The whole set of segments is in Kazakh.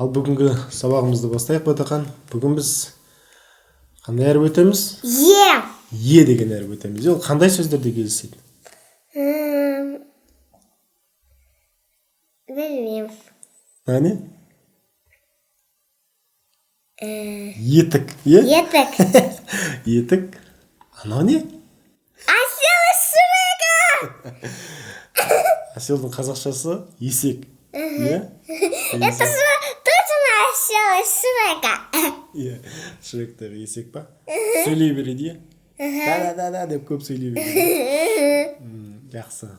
Ал бүгінгі сабағымызды бастайық, Ботақан. Бүгін біз қандай әріп өтеміз? Е. Е деген әріп өтеміз. Ол қандай сөздерде кездеседі? Білмеймін. Әне? Етік, иә? Етік. Етік. Анау не? Осел из Шрека. Оселдің қазақшасы есек. Иә? Это же точно осел из Шрека. Иә, Шректегі есек па? Сөйлей береді, иә? Да, да, да, да деп көп сөйлей береді. Жақсы.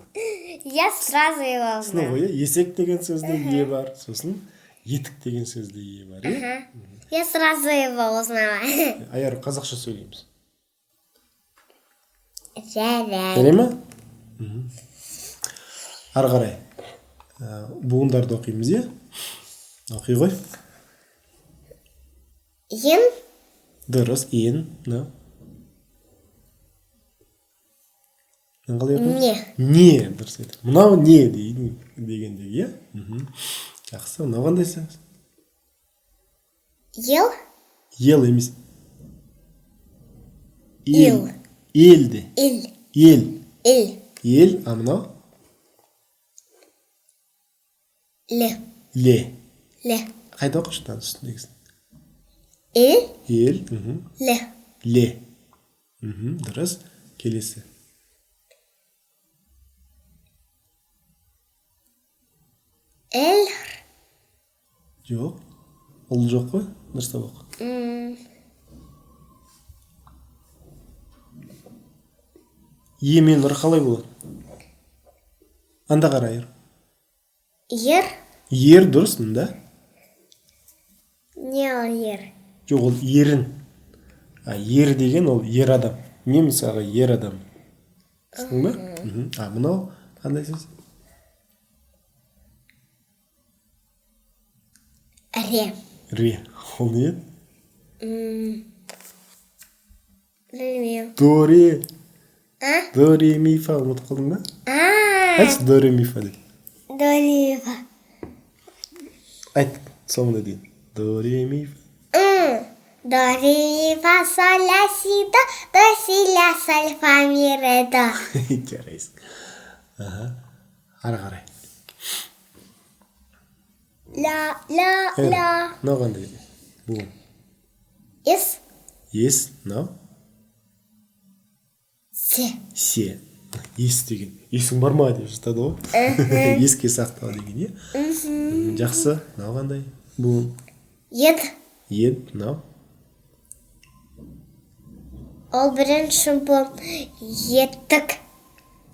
Я сразу его Түсіндің узнала. ғой, иә? Есек деген сөзде е бар, сосын етік деген сөзде е бар, иә? Я сразу его узнала. Айару, қазақша сөйлейміз. Жарайды. Жарай ма? Ары қарай буындарды оқимыз, иә? Оқи ғой. Ен. Дұрыс, ен, мынау. Мынаны қалай оқимыз? Не. Не, дұрыс айтты. Мынау не дегендегі, иә? Жақсы, мынау қандай сөз? Ел. Ел емес. Ил. Ел де. Ил. Ел. Ил. Ел, а мынау? Ле. Ле. Ле. Қайда оқышы мынаның үстіндегісін? Ил. Ел. Ле. Ле. Дұрыс. Келесі. Эл. Жоқ. Ол жоқ қой. Дұрыстап оқы. Е мен р қалай болады? Анда қара, Ер. Ер. Ер дұрыс, мында. Не ол ер? Жоқ, ол ерін. А, ер деген ол ер адам. Мен мысалға ер адам. Түсіндің бе? А, мынау қандай сөз? Ре. Ре. Ол не еді? Білмеймін. До, ре. А? До, ре, ми, фа. Ұмытып қалдың ба? А. Айтшы, до, ре, ми, фа деп. До, ре, ми, фа. Айт, соңына дейін. До, ре, ми, фа. До, ре, ми, фа, соль, ля, си, до, до, си, ля, соль, фа, ми, ре, до. Жарайсың. Аха. Ары қарай. Ля, ля, ля. Мынау қандай буын? Ес. Ес, мынау? Се. Се. Ес деген. Есің бар ма деп жатады ғой. Еске сақтау деген, иә? Жақсы. Мынау қандай буын? Ед. Ед, мынау? Ол бірінші буын еттік.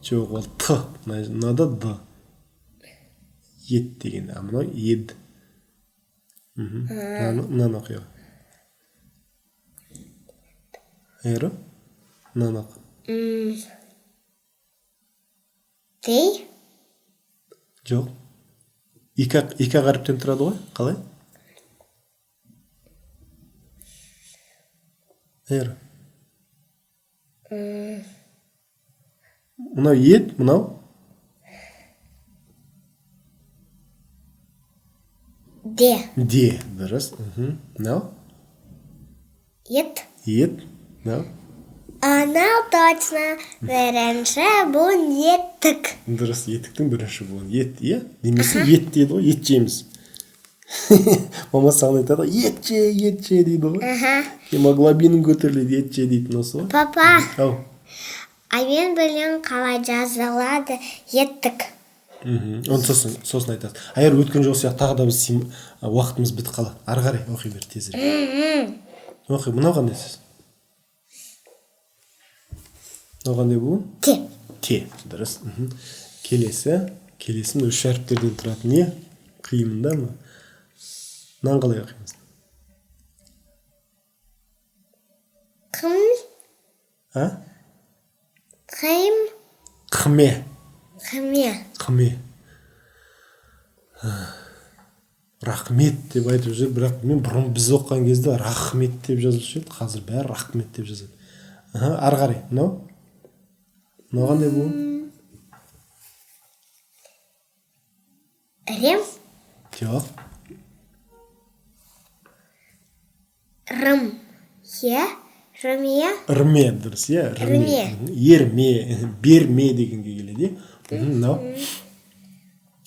Жоқ, ол т. Мынада д. Ет деген, а мынау ед. Мынаны оқи ғой. Айру, мынаны оқы. Дей. Жоқ. Екі ақ әріптен тұрады ғой, қалай? Айру. Мынау ет, мынау? Де. Де, дұрыс. Мынау? Ет. Ет, мынау? Анау точно бірінші буын еттік. Дұрыс, етіктің бірінші буыны ет, иә? Немесе ет дейді ғой, ет жейміз. Мама саған айтады ғой, ет же, ет же дейді ғой. Гемоглобинің көтеріледі, ет же дейтін осы ғой. Папа. Ау. А мен білемін қалай жазылады еттік. Оны сосын айтасың. Аяр, өткен жолы сияқты тағы да біз уақытымыз бітіп қалады. Ары қарай оқи бер тезірек. Оқи, мынау қандай сөз? Мынау қандай буын? Те. Те, дұрыс. Келесі, келесі мына үш әріптерден тұратын не? Қиын да ма? Мынаны қалай оқимыз? Қым. А? Қим. Қыме. Қыме. Қыме. Рахмет деп айтып жүр, бірақ мен бұрын біз оқыған кезде рахмет деп жазылушы еді, қазір бәрі рахмет деп жазады. Аха, ары қарай, мынау? Мынау қандай буын? Рем? Жоқ. Рым. Е. Рыме. Рме, дұрыс, иә? Рме. Ерме, берме дегенге келеді, иә? Мынау.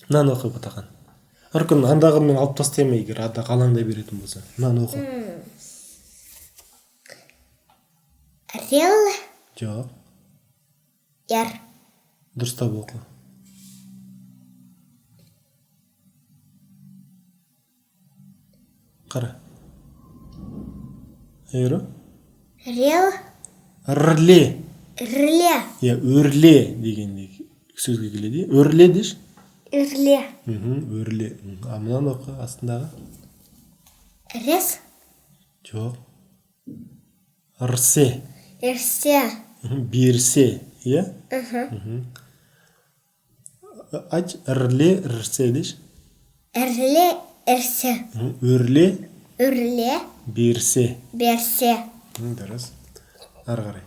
Мынаны оқы, Ботақан. Әркім андағын мен алып тастаймын, егер анда алаңдай беретін болса. Мынаны оқы. Рел. Жоқ. Ер. Дұрыстап оқы. Қара. Айру? Рел. Рле. Рле. Иә, өрле деген сөзге келеді. Өрле деші? Өрле. Өрле. А мынаны оқы, астындағы? Рес. Жоқ. Рсе. Рсе. Берсе, иә? Айт, рле, рсе деші? Рле, рсе. Өрле. Өрле. Берсе. Берсе. Дұрыс. Ары қарай.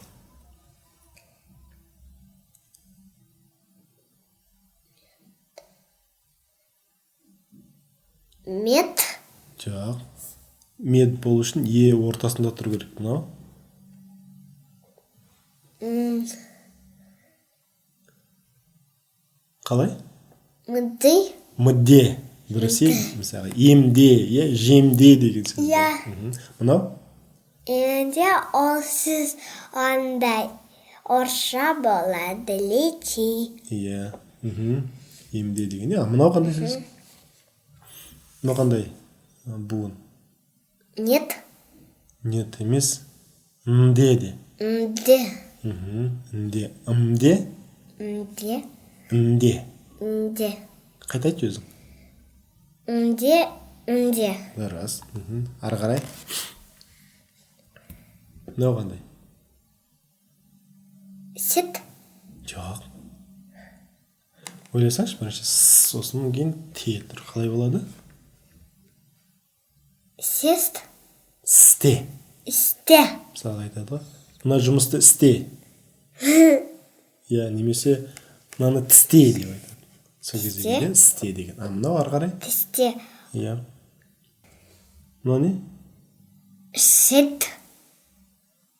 Мет. Жоқ. Мет болу үшін е ортасында тұру керек. Мынау? Қалай? Мды. Мде. Дұрыс, е? Мысалы, емде, е, жемде деген сөз. Иә. Мынау? Енді ол сөз ондай орысша болады, лечи. Иә. Емде деген. Иә, мынау қандай сөз? Мынау қандай буын? Нет. Нет емес. Мде де. Мде. Мде. Мде. Мде. Мде. Мде. Қайта айт өзің. Мде, мде. Дұрыс. Ары қарай. Мынау қандай? Сет. Жоқ. Ойласаңшы, бірінші с, сосын кейін те тұр. Қалай болады? Сест. Сте. Сте. Мысалға айтады ғой. Мына жұмысты істе. Иә, немесе мынаны тісте деп айтады. Сол кезде келеді істе деген. А мынау ары қарай? Тісте. Иә. Мынау не? Шет.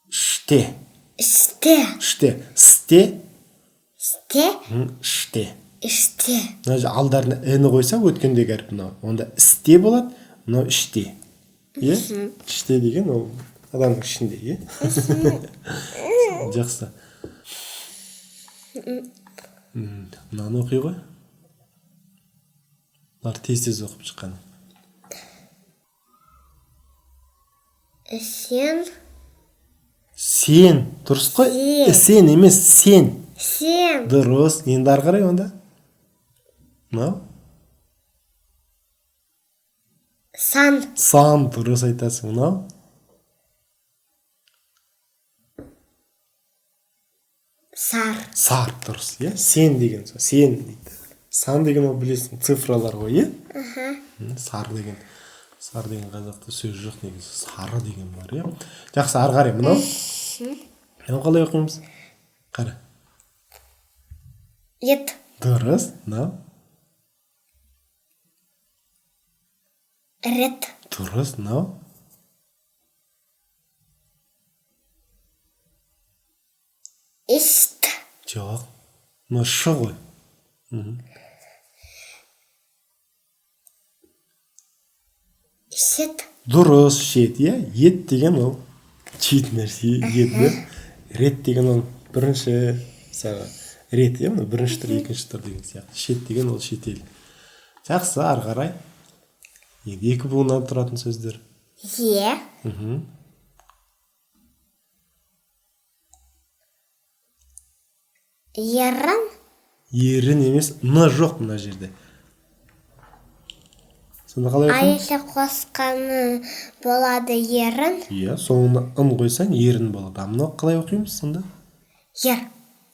Ште. Ште. Ште. Сте. Сте. Ште. Іште. Мына жерде алдарына і-ні қойсақ, өткендегі әріп мынау. Онда істе болады, мынау іште. Иә? Іште деген ол адамның ішінде, иә? Жақсы. Мынаны оқи ғой. Бұлар тез-тез оқып шыққан. Сен. Сен. Дұрыс қой? Сен емес, сен. Сен. Дұрыс. Енді ары қарай онда. Мынау? Сан. Сан, дұрыс айтасың. Мынау? Сар. Сар, дұрыс, иә? Сен деген сол. Сен дейді. Сан деген ол білесің, цифралар ғой, иә? Сар деген. Сар деген қазақта сөз жоқ негізі. Сары деген бар, иә? Жақсы, ары қарай мынау. Мынау қалай оқимыз? Қара. Ет. Дұрыс, мынау. Рет. Дұрыс, мынау. Ист. Жоқ. Мынау ш ғой. Шет. Дұрыс, шет, иә? Ет деген ол жейтін нәрсе, ет, иә? Рет деген ол бірінші, мысалға, рет, иә? Мынау бірінші тұр, екінші тұр деген сияқты. Шет деген ол шетел. Жақсы, ары қарай. Енді екі буыннан тұратын сөздер. Е. Ерін. Ерін емес, н жоқ мына жерде. Сонда қалай оқимыз? Айшы қосқаны болады ерін. Иә, соңына ын қойсаң ерін болады. А мынау қалай оқимыз сонда? Ер.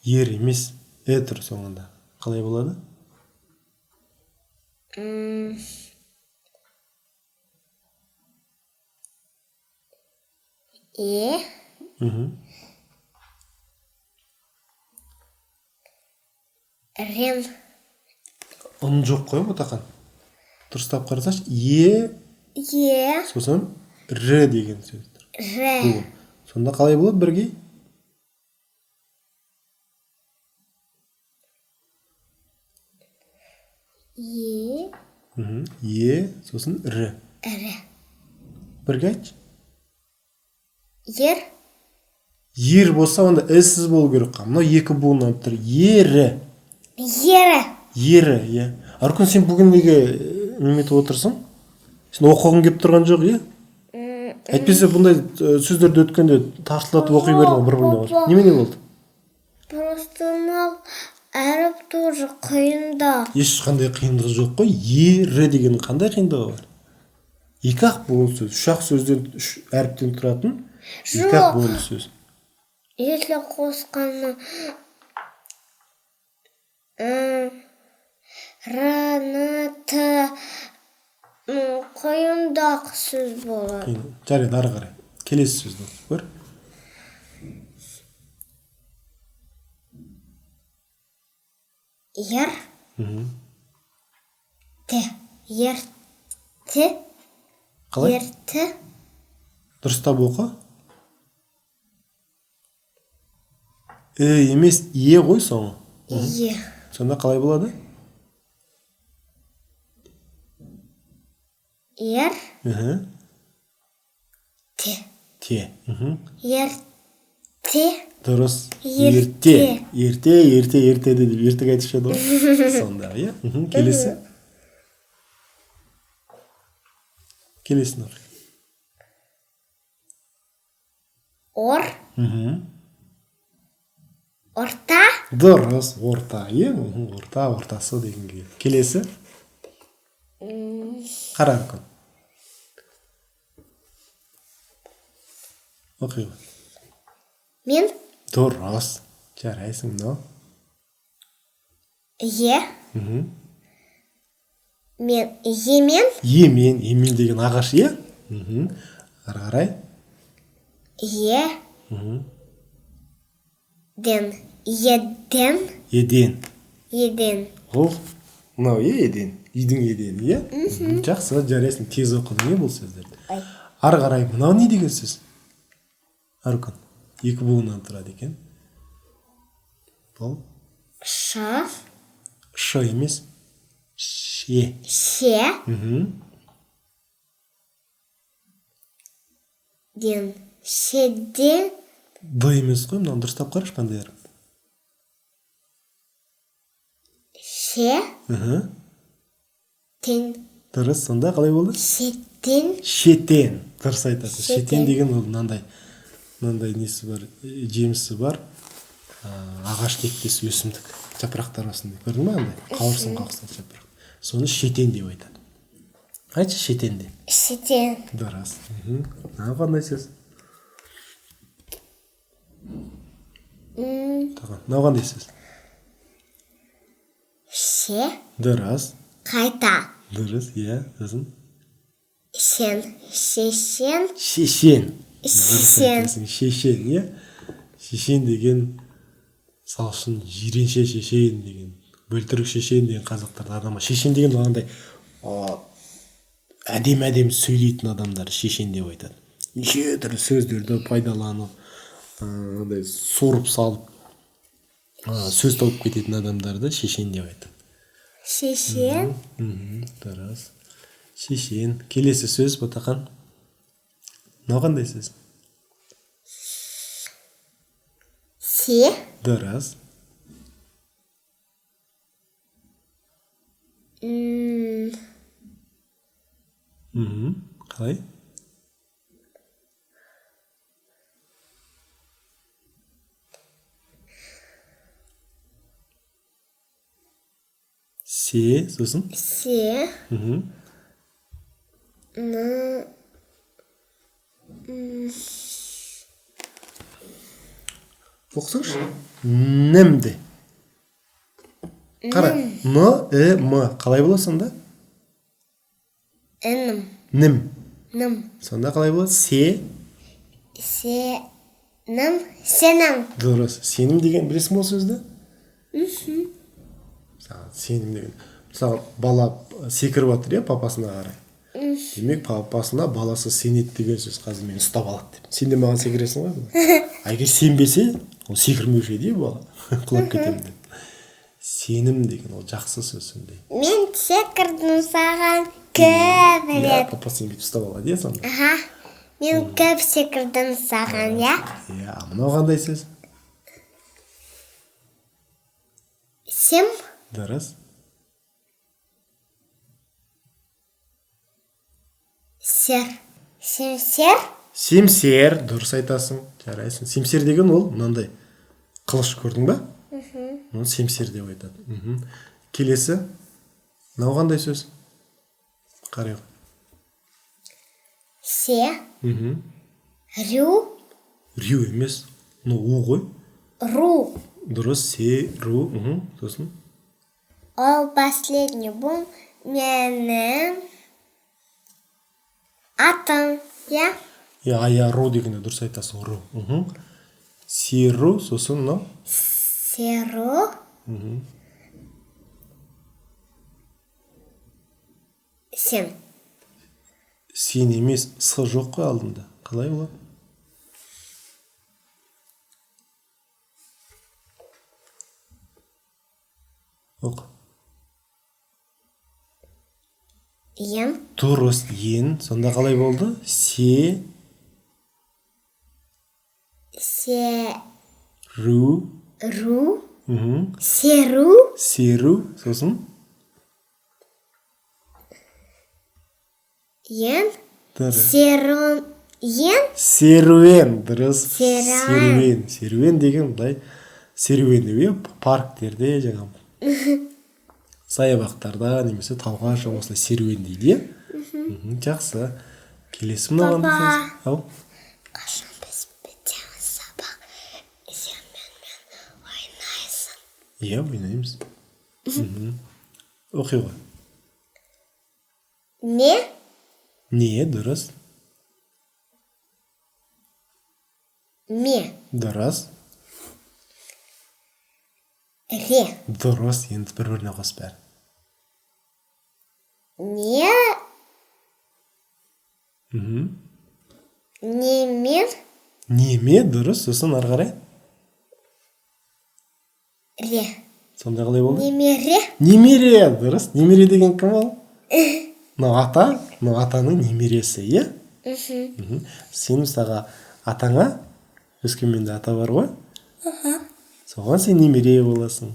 Ер емес, э тұр соңында. Қалай болады? Е. Рен. Ын жоқ қой, Ботақан. Дұрыстап қарасаңшы, е, Е. сосын р деген сөз. Р. Буын. Сонда қалай болады бірге? Е. Е, сосын Р. Р. Бірге айтшы. Ер. Ер болса, онда ісіз болу керек. Мынау екі буыннан тұр. Ері. Ері. Ері, иә. Аркүн, сен бүгін неге неметіп отырсың? Сен оқығың келіп тұрған жоқ, иә? Әйтпесе бұндай сөздерді өткенде тарсылдатып оқи бердің ғой бір-біріне. Немене болды? Просто мынау әріп тоже қиындау. Ешқандай қиындығы жоқ қой. Ері деген қандай қиындығы бар? Екі ақ буын сөз, үш ақ сөзден, үш әріптен тұратын екі ақ Жоқ. буынды сөз. Если қосқаны Р, Н, Т қиындақ сөз болады. Қиын. Жарайды, ары қарай. Келесі сөзді оқып көр. Ер. Т. Ер. Т. Қалай? Ерті. Дұрыстап оқы. Э емес, е ғой соңы. Е. Сонда қалай болады? Ер. Т. Те. Ерте. Дұрыс. Ерте. Ерте, ерте, ерте деп ертегі айтушы еді ғой. Сонда, иә? Келесі. Келесін оқы. Ор. Орта. Дұрыс, орта, иә? Орта, ортасы деген келеді. Келесі. Қара, Аркүн. Оқи ғой. Мен. Дұрыс. Жарайсың, мынау. Е. Мен. Емен. Емен, емен деген ағаш, иә? Ары қарай. Е. Ден. Еден. Еден. Еден. Ол мынау, иә, еден. Үйдің едені, иә? Жақсы, жарайсың, тез оқыдың, иә, бұл сөздерді. Ары қарай, мынау не деген сөз? Аркүн, екі буыннан тұрады екен. Бұл? Ш. Ш емес. Ше. Ше. Ден. Шеден. Д емес қой, мынаны дұрыстап қарашы, қандай әріп? Ше. Тен. Дұрыс, сонда қалай болды? Шетен. Шетен. Дұрыс айтасың. Шетен. Шетен деген ол мынандай несі бар, жемісі бар, ағаш тектес өсімдік. Жапырақтары осындай. Көрдің бе андай? Қауырсынға ұқсас жапырақ. Соны шетен деп айтады. Айтшы, шетен де. Шетен. Дұрыс. Мынау қандай сөз? Мынау қандай сөз? Ше. Дұрыс. Қайта. Дұрыс, иә, сосын? Шен. Шешен. Шешен. Дұрыс Шешен. айтасың, шешен, иә? Шешен деген мысал үшін жиренше шешен деген, бөлтірік шешен деген қазақтарда адамға шешен деген мынандай, әдемі-әдемі сөйлейтін адамдар шешен деп айтады. Неше түрлі сөздерді пайдаланып, андай сорып салып, сөз тауып кететін адамдарды шешен деп айтады. Шешен. Дұрыс. Шешен. Келесі сөз, Ботақан. Мынау қандай сөз? Се. Дұрыс. Қалай? Се, сосын? Се. Н. Оқысаңшы. Нім де. Қара. Н, Э, М. Қалай болады сонда? Нім. Нім. Нім. Сонда қалай болады? Се. Се. Нім. Сенім. Дұрыс. Сенім деген білесің бе ол сөзді? Мысалы, сенім деген. Мысалы, бала секіріп жатыр, иә, папасына қарай. Демек, папасына баласы сенеді деген сөз, қазір мені ұстап алады деп. Сен де маған секіресің ғой. А егер сенбесе, ол секірмеуші еді, бала құлап кетемін деп. Сенім деген ол жақсы сөз сондай. Мен секірдім саған көп рет. Папа сені бүйтіп ұстап алады, иә, сонда. Аха. Мен көп секірдім саған, иә? Иә, мынау қандай сөз? Сем. Дұрыс. Сер. Семсер. Семсер, дұрыс айтасың. Жарайсың. Семсер деген ол мынандай қылыш, көрдің ба? Оны семсер деп айтады. Келесі. Мынау қандай сөз? Қарайық. Се. Рю. Рю емес. Мынау у ғой. Ру. Дұрыс, се, ру. Сосын? Ол последний бұл менің атым, иә? Иә, ая, ру дегенде дұрыс айтасың, ру. Серу, сосын мынау? Серу. Сен. Сен емес, с жоқ қой алдында. Қалай болады? Оқы. Ен. Дұрыс, ен. Сонда қалай болды? Се. Се. Ру. Ру. Серу. Серу. Сосын? Ен. Дұрыс. Серу. Ен. Серуен. Дұрыс. Серуен. Серуен. Серуен деген былай серуендеу, иә, парктерде, жаңағы саябақтарда немесе тауға шығып осылай серуендейді, иә? Жақсы. Келесі мынау қандай сөз? Ау. Қашан біз бітеміз сабақ? Сен менімен ойнайсың. Иә, ойнаймыз. Оқи ғой. Не? Не, дұрыс. Ме. Дұрыс. Ре. Дұрыс, енді бір-біріне қосып бәрін. Не. Немен. Неме, дұрыс, сосын ары қарай. Ре. Сонда қалай болды? Немере. Немере, дұрыс. Немере деген кім ол? Мынау ата, мынау атаның немересі, иә? Сен мысалға атаңа, Өскеменде ата бар ғой? Соған сен немере боласың.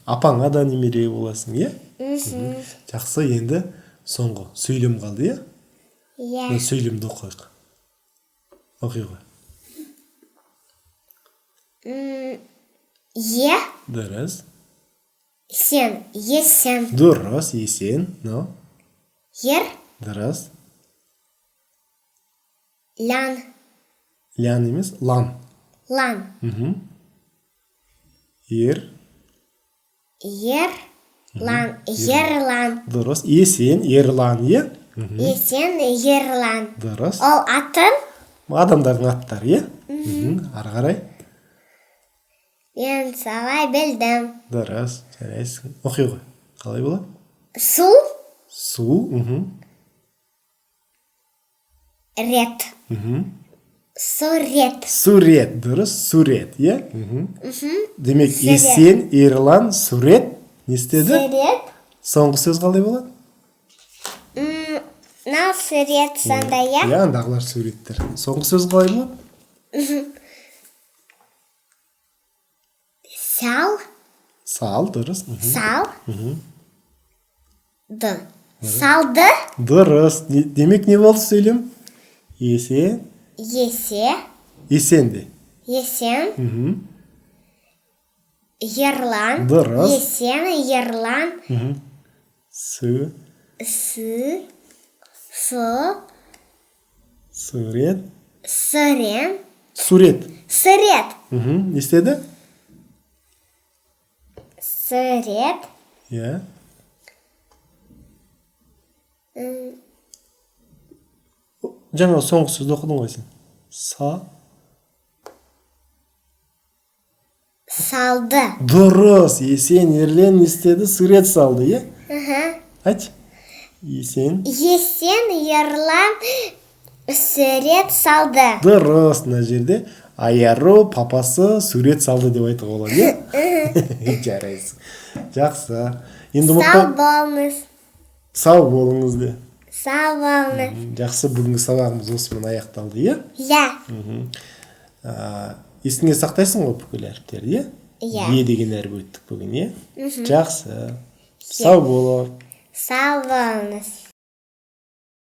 Апаңа да немере боласың, иә? Жақсы, енді соңғы сөйлем қалды, иә? Иә. Мына сөйлемді оқиық. Оқи ғой. Е. Дұрыс. Сен, есен. Дұрыс, есен. Но. Ер. Дұрыс. Лян. Лян емес, лан. Лан. Ер. Ер. Лан. Ерлан. Дұрыс. Есен, Ерлан, е? Есен, Ерлан. Дұрыс. Ол атын? Адамдардың аттары, е? Ары қарай. Мен солай білдім. Дұрыс, жарайсың. Оқи ғой. Қалай болады? Су. Су. Рет. Сурет. Сурет, дұрыс, сурет, иә? Демек, Есен, Ерлан, сурет не істеді? Сурет. Соңғы сөз қалай болады? Мынау сурет сонда, иә? Иә, андағылар суреттер. Соңғы сөз қалай болады? Сал. Сал, дұрыс. Сал. Ды. Салды. Дұрыс. Демек, не болды сөйлем? Есен. Есе. Есен де. Есен. Ерлан. Дұрыс. Есен, Ерлан. Су. Сы. Су. Сурет. Сырен. Сурет. Сурет. Не істеді? Сурет. Иә. Жаңа соңғы сөзді оқыдың ғой сен. Са. Салды. Дұрыс. Есен, Ерлен не істеді? Сурет салды, иә? Айтшы. Есен. Есен Ерлан сурет салды. Дұрыс, мына жерде Аяру папасы сурет салды деп айтуға болады, иә? Жарайсың, жақсы. Енді Сау ұмытпа. болыңыз. Сау болыңыз де. Сау болыңыз. Жақсы, бүгінгі сабағымыз осымен аяқталды, иә? Иә. Есіңе сақтайсың ғой бүкіл әріптерді, иә? Иә. Е деген әріп өттік бүгін, иә? Жақсы, сау бол. Сау болыңыз.